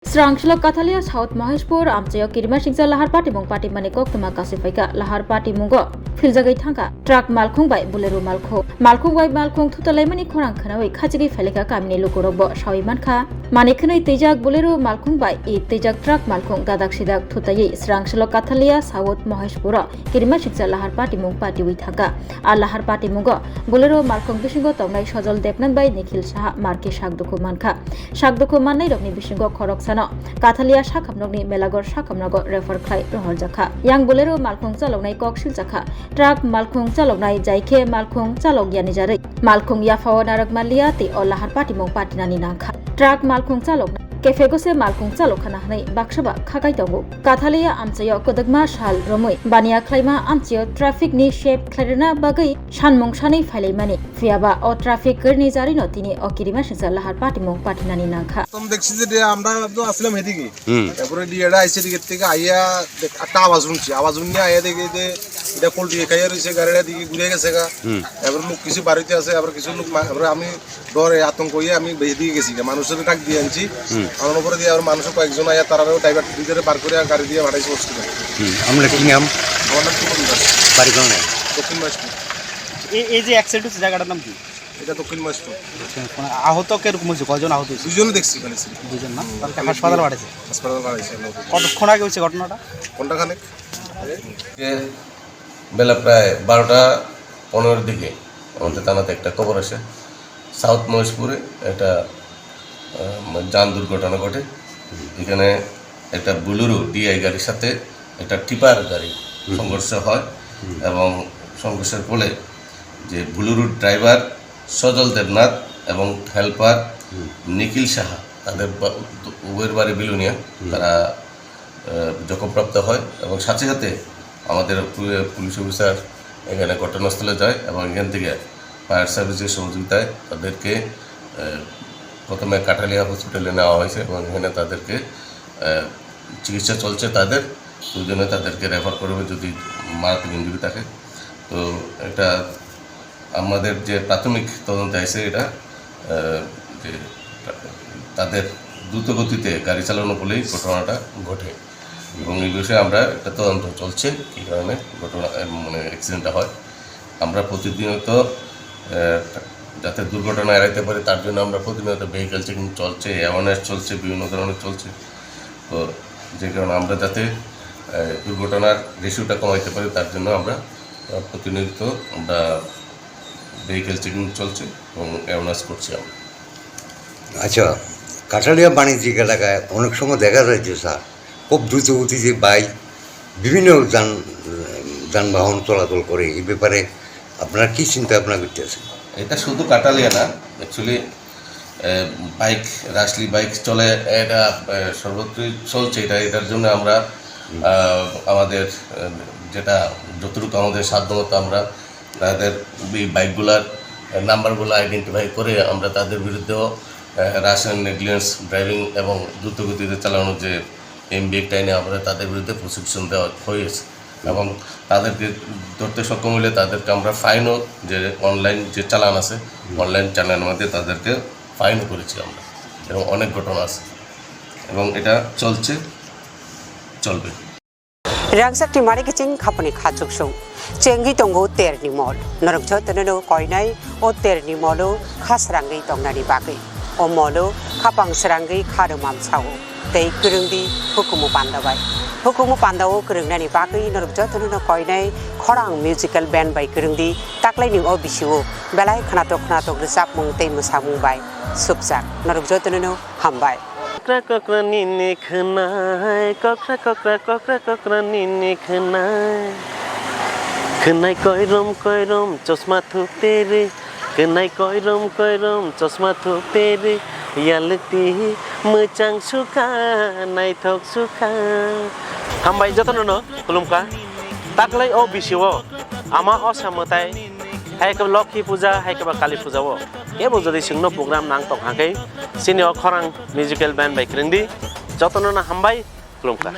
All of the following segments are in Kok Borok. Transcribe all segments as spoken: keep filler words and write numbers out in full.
Srangsilok Kathalia South Moheshpur amchaio kirima singcha lahar patimung patimani koktwma kasui phaikha. Lahar patimungo philjagwi thangkha truck malkhung bai Bolero malkhung. Malkhung bai malkhung thutalaimani khorang khwnawi khachigwi phailekha kamini lukurokbo. Sawi mankha, mani khwnwi twijak Bolero malkhung bai i twijak truck malkhung dadak sidak thutaiwi Srangsilok Kathalia South Moheshpuro kirima singcha lahar patimung patiwi thangkha. A lahar patimungo Bolero malkhung bisingo tongnai Sojol Debnath bai Nikhil Saha marke sak dukhu mankha. Sak dukhu mannairokni bisingo khoroksano Kathalia sakhamnokni Melaghor sakhamnogo refer khlai rohorjakha. Yang Bolero malkhung chaloknai kok siljakha. Truck malkhung chaloknai jaikhe malkhung chalokyani jarwi malkhung yaphao narwk manliya tei o lahar patimung patinani nangkha. Truck malkhung chaloknai kephego se malkhung chalokkhana hwnwi baksa ba khakai tongo. Kathalia amchaio kwdwkma sal romwi baniya khlaima amchaio traffic ni shape khlairwna bagwi sanmung sanwi phailaimani. Phiyaba o traffic kwrwini jarwino tini o kirima singcha lahar patimung patinani nangkha. প্রথম দেখছি যে যে আমরা তো আসলাম এদিকে। হুম। তারপরে ডিএটা আইসি দিকের থেকে আইয়া দেখ-, একটা আওয়াজ শুনছি, আওয়াজ শুনিয়া আইয়া দেখি যে এটা কোল্ড ড্রিঙ্ক খাইয়া রয়েছে, গাড়িটা দিকে ঘুরে গেছে গা। হুম। তারপরে লোক কিছু বাড়িতে আছে, আবার কিছু লোক মা-, তারপরে আমি ডরে আতঙ্ক হয়ে আমি বেরিয়ে দিয়ে গেছি, মানুষের ডাক দিয়ে আনছি। হুম। আমার উপরে দিয়ে আবার মানুষ কয়েকজন আইয়া তারা ড্রাইভার দুইজনে বার করে আর গাড়ি দিয়ে পাঠাইছে হসপিটাল। হুম, আপনার কি নাম? আমার নাম সুমন দাস। বাড়ি কোন? দক্ষিণ মহেশপুর। এই, এই যে অ্যাক্সিডেন্ট হচ্ছে জায়গাটার নাম কি? এটা দক্ষিণ মহেশপুর। আচ্ছা, মানে আহত কিরকম হয়েছে? কয়জন আহত হয়েছে? দুজন দেখছি খালি ছিল। দুজন না? হুম, তাদেরকে খালি হাসপাতালে দুজন। পাঠাইছে? হাসপাতালে পাঠাইছে আমরা। কতক্ষণ আগে হয়েছে ঘটনাটা? ঘন্টাখানেক। যে বেলা প্রায় বারোটা পনেরোর দিকে আমাদের থানাতে একটা খবর আসে, সাউথ মহেশপুরে একটা, আহ, যান দুর্ঘটনা ঘটে। এখানে একটা বুলেরো ডিআই গাড়ির সাথে একটা টিপার গাড়ি হুম। সংঘর্ষ হয় হুম। এবং সংঘর্ষের ফলে যে বুলেরো ড্রাইভার সজল দেবনাথ এবং হেল্পার হুম। নিখিল সাহা, তাদের বা-, উভয়ের বাড়ি বিলোনিয়া, হুম। তারা আহ, জখমপ্রাপ্ত হয় এবং সাথে সাথে আমাদের পু-, পুলিশ অফিসার এখানে ঘটনাস্থলে যায় এবং এখান থেকে ফায়ার সার্ভিসের সহযোগিতায় তাদেরকে, আহ, প্রথমে কাঠালিয়া হসপিটালে নেওয়া হয়েছে এবং এখানে তাদেরকে, আহ, চিকিৎসা চলছে তাদের। প্রয়োজনে তাদেরকে রেফার করবে যদি মারাত্মক ইনজুরি থাকে। তো এটা আমাদের যে প্রাথমিক তদন্তে আছে এটা, আহ, যে তাদের দ্রুত গতিতে গাড়ি চালানো বলেই ঘটনাটা ঘটে এবং এই বিষয়ে আমরা একটা তদন্ত চলছে, কী কারণে ঘটনা, আহ, মানে অ্যাক্সিডেন্টটা হয়। আমরা প্রতিনিয়ত, আহ, যাতে দুর্ঘটনা এড়াইতে পারি তার জন্য আমরা প্রতিনিয়ত ভেহিকেল চেকিং চলছে, অ্যাওয়ারনেস চলছে, বিভিন্ন ধরনের চলছে। তো যে কারণে আমরা যাতে, আহ, দুর্ঘটনার রেশিওটা কমাইতে পারি তার জন্য আমরা, আহ, প্রতিনিয়ত আমরা ভেহিকেল চেকিং চলছে এবং অ্যাওয়ারনেস করছি আমরা। আচ্ছা, কাঠালিয়া বাণিজ্যিক এলাকায় অনেক সময় দেখা যায় যে, স্যার, খুব দ্রুত গতিতে বাইক, বিভিন্ন যান-, যানবাহন চলাচল করে। এই ব্যাপারে আপনারা কি চিন্তা ভাবনা করতেছেন? এটা শুধু কাঠালিয়া না, অ্যাকচুয়ালি, আহ, বাইক, রাসলি বাইক চলে, এটা, আহ, সর্বত্রই চলছে। এটা, এটার জন্য আমরা, হুম। আহ, আমাদের, আহ, যেটা যতটুকু আমাদের সাধ্যমতো আমরা তাদের এই বাইকগুলার নাম্বারগুলো আইডেন্টিফাই করে আমরা তাদের বিরুদ্ধেও, আহ, র্যাশ অ্যান্ড নেগলিজেন্স ড্রাইভিং এবং দ্রুতগতিতে চালানোর যে এমভি অ্যাক্ট আইনে আমরা তাদের বিরুদ্ধে প্রসিকিউশন দেওয়া হয়েছে এবং তাদেরকে ধরতে সক্ষম হলে তাদেরকে আমরা ফাইনও, যে অনলাইন যে চালান আছে, হুম। অনলাইন চালানের মধ্যে তাদেরকে ফাইনও করেছি আমরা এবং অনেক ঘটনা আছে এবং এটা চলছে, চলবে। Rangchak ni mari kiching khapani kha chuksung. Chengwi tongo terni mol. Norok jotono no koinai o terni molo kha srangwi tongnani bagwi. O molo khapang srangwi kha rwmam sao. Tei kwrwngdi hukumu panda bai. Hukumu panda o kwrwngnani bagwi norok jotono no koinai khorang musical band bai kwrwngdi taklaini o bisio belai khnatok khnatok rwchapmung tei mwsamung bai supjak. Norok jotono no hambai. Kokra kokra nini khwnai, kokra kokra kokra kokra nini khwnai. Khwnai koirom koirom chosma thupere, khwnai koirom koirom chosma thupere, yalti mwchang sukha, naithok sukha. Hambai jotono no khulumkha. Taklai o bisio ama osa mwtai, hai khe Lokhi puja, hai khe ba Kali puja o. Kebo jodi chwngno program nang tong hakhe, chini o khorang musical band bai kwrwngdi, jotono no hambai, khulumkha.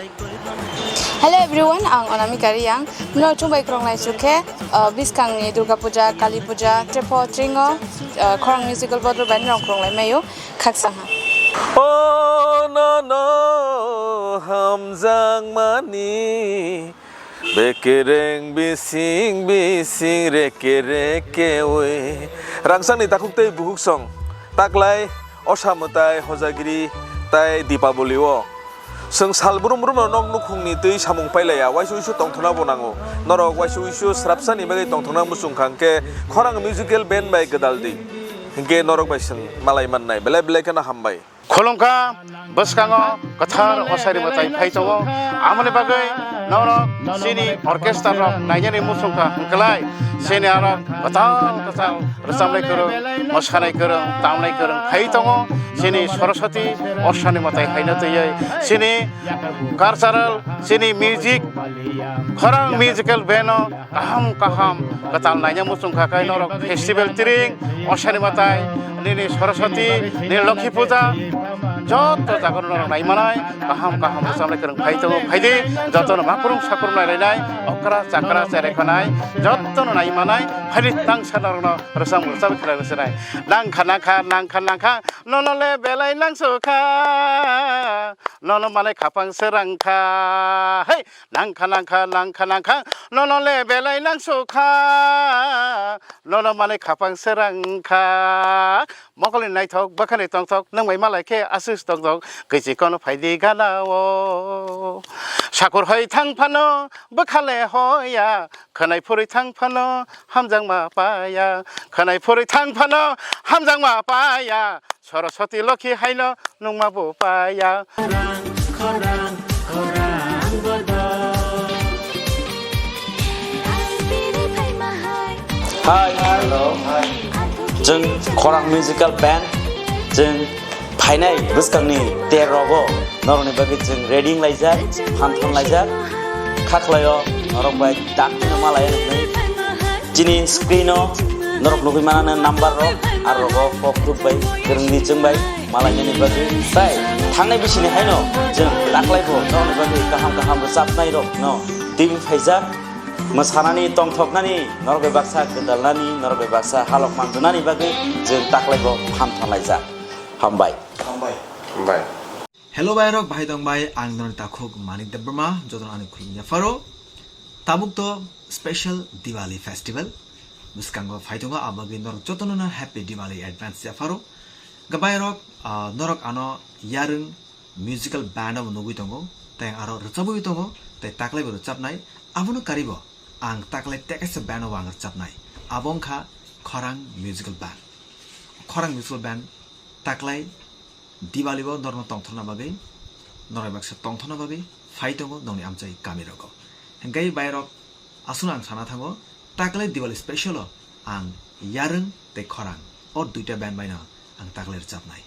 Hello everyone, ang Anamika Reang. Norok chwng bai kwrwng lai chukhe, uh, bwskangni Durga Puja, Kali Puja, Trepo, Tringo, uh, khorang musical bodol bai norok kwrwng lai maio, khaksa ha. O nono hamjakmani, bekereng bising bising reke reke wi. Rangchakni takhuk tei bukhuk song, taklai, osa mwtai, hojagiri tai Dipaboli o. Chwng sal brum brum no nok nukhung ni twi samung pailaiya, waisa uisu tongthokna bo nango. Norok waisa uisu srapsani bagwi tongthokna muchung kha hwnkhe khorang musical band bai gwdal di. Hwnkhe norok bai chwng malai mannai, belai belai kheno hambai. Khulumkha, bwskango kwthar osaini mwtai phai tongo. Amoni bagwi norok chini orchestra rok nainani muchung kha hwnkhlai, chini aro kwtal kwtal rwchapnai kwrwng, mwsanai kwrwng, tamnai kwrwng phai tongo. Chini Saraswati osaini mwtai haino twiwi chini cultural, chini music, khorang musical band o kaham kaham kwtal naina muchung kha khe norok festival tiring, osaini mwtai, nini Saraswati, nini Lokhi Puja, joto jaga norok nai manai, kaham kaham rwchapnai kwrwng phai tongo, phaidi, jotono makhurung sakhurung nai lainai, okra chakra cherai khanai, jotono nai manai, phaidi tangsa norokno rwchap rwchap khlai rwchapnai. Nangkha nangkha, nangkha nangkha, nono le belai nangsukha, nono manai khapang srangkha, hei. Nangkha nangkha nangkha nangkha, nono le belai nangsukha, nono manwi khapang srangkha. Mokolni naithok bwkhani tongthok, nwng bai malai khe aswk tongthok, kwichi kono phaidi gana o. Sakur hoi thang phano bwkha le hoya, khwnai phurwi thang phano hamjakma paya, khwnai phurwi thang phano hamjakma paya. Saraswati Lokhi haino nungma bo paya. Khorang, khorang, khorang bodo. Hi, hello. Chwng Khorang Musical Band, chwng phainai bwskangni ter rogo norokni bagwi chwng ready wnglaijak, phan thanglaijak, kha khlaio norok bai dakti no malai rwgwi. Chini screen o norok nugwi manana number rok, aro rogo kok tuk bai, kwrwngni chwng bai, malainani bagwi. Tai thangnai bisini haino chwng taklai bo norokni bagwi kaham kaham rwchapnai rok no twi phaijak. Mwsanani, tongthoknani, norok bai baksa gwdalnani, norok bai baksa halok manjunani bagwi chwng taklai bo phan thanglaijak. Hambai. Hambai. Hambai. Hello bai rok, bahai tong bai, ang noni takhuk Manik Debbarma, jotono ani khulum yapharo. Tabuk to special Diwali festival. Bwskango phai tongo, abagwi norok jotono no happy Diwali advance yapharo. Gabai rok, ah, norok ano yarwng musical band bo nugwi tongo, tei aro rwchabwi tongo, tei taklai bo rwchabnai. Abono karibo ang taklai tekaisa band bo ang rwchabnai. Abo wngkha Khorang Musical Band. Khorang Musical Band taklai Diwali o norokno tongthokna bagwi, norok baksa tongthokna bagwi phai tongo nokni amchai kami rogo. Hingke bai rok aswkno ang sana thango, taklai Diwali special o ang yarwng tei khorang o duita band baino ang taklai rwchabnai.